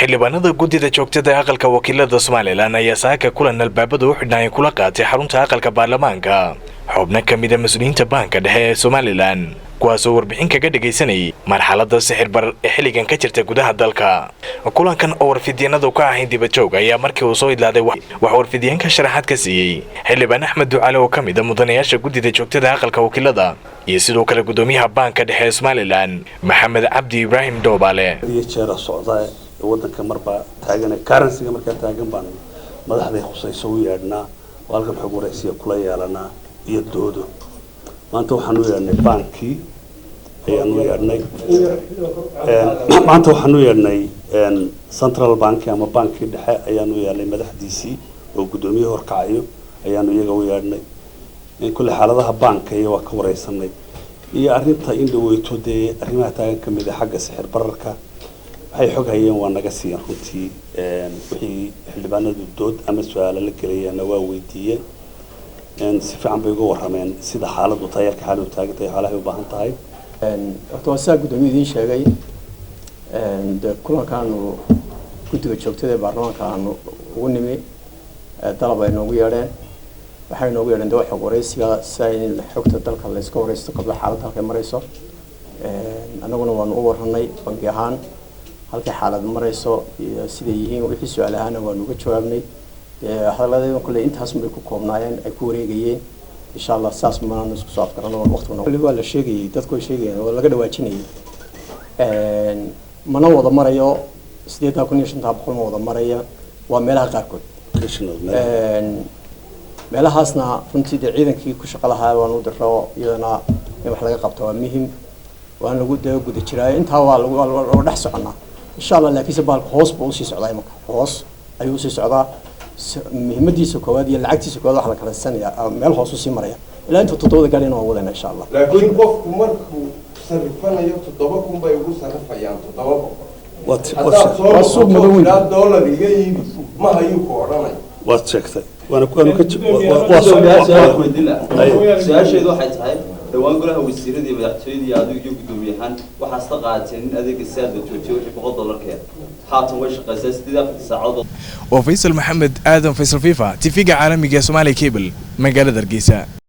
Xildhibaanada guddida joogtada ee aqalka wakiilada Somaliland ayaa saaka kulan albaabada u xidhnaa kula qaatay xarunta aqalka baarlamaanka xubno ka mida mas-uuliyiinta Baanka Dhexe ee Somaliland, kuwaasoo warbixin kaga dhagaysanayay marxaladda sixir barar ee xilligan ka jirta gudaha dalka. Kulankan oo warfidyanadu ka ahayn dibadjoog ayaa markii uu soo idlaaday wax warfidyaenka sharaxaad ka siiyey Xildhibaan Axmed Ducale oo ka mid a mudanayaasha guddida joogtada aqalka wakiilada iyo sidoo kale guddoomiyaha Baanka Dhexe ee Somaliland, Maxamed Cabdi Ibraahim Dhoobaale. Iyo jeera socda ee wadanka marba taagan, currency-ga markaa taagan, baan madaxday khusayso u yeedhnaa oo halkan xog waraysiya kula yeelanaa iyo doodo. Maanta waxaan u yeedhnay baankii ayaan u yeedhnay. Maanta waxaan u yeedhnay Central Bank ama baankii dhexe ayaan u yeedhnay, madaxdiisii oo guddoomiye horkacayo ayaanu iyaga u yeedhnay. Kulle xaaladaha baanka iyo waa ka wareysanay iyo arrinta in dhaweyto dee arrimaha taagan ka mid a xagga sixir bararka. Waxay xog hayeen waa naga siiyeen runtii. Wixii xildhibaanadu dood ama su-aalo la gelayeenna waa weydiiyeen. Si fiican bay uga warrameen sida xaaladu tahay, halka xaaladu taagan tahay, xoolahay u baahan tahay. Horta waa sidaa guddoomiye idiin sheegay. Dee kulankaanu guddiga joogtada ee baarlamaanka aanu ugu nimi, dalab ay noogu yeedheen, waxay noogu yeedheen de xog wareysiga, si in xogta dalka layska wareysto qablo xaaladda halkay marayso. Annaguna waanu u warranay bangi ahaan halkay xaalad marayso iyo siday yihiin. Wixii su-aal ahaana waanu uga jawaabnay. Dee hadalladeedan kulley intaasun bay ku koobnaayeen, ay ku wareegayeen. Insha Allah saas maanu isku soo afgarano waqtigu. Kulli waa la sheegayay, dadku way sheegayeen oo laga dhawaajinayay. Mana wada marayo 8500, ma wada maraya, waa meelaha qaarkood. Meelahaasna runtii dee ciidankii ku shaqo lahaa waanu diro, iyadana in wax laga qabto waa muhim, waan lagu dee guda jiraayo. Intaa waa lagu waa dhex soconaa insha Allah, laakiinse baalka hoos buu usii socdaa imanka, hoos ayuu usii socdaa. Muhiimadiisa koowaad iyo lacagtiisa koowaad waxa la kala sanaya meel hoos usii maraya ilaa inta 7da gaadhina waan wadayna insha Allah. Laakiin qofku markuu sarifanayo 7000 bay ugu sarifayaan 700. Haddaad soo Waa suuq madow weyn. noqoto dollar iga iibi, ma hayuu ku odhanaya. Waad sheegtay, waana waanu ka waa Su-aasheedu waxay tahay: dhowaan golaha wasiirada iyo madaxtooyada iyo adigu iyo guddoomiyahaan waxaa isla qaateen in adeega saad la joojiyo wixii $100 keena. Haatan way shaqaysaa 48 saacadood. Waa Faysal Maxamed Aadan, Faysal Fifa, TV-ga caalamiga ee Somalia Cable, magaalada Hargeysa.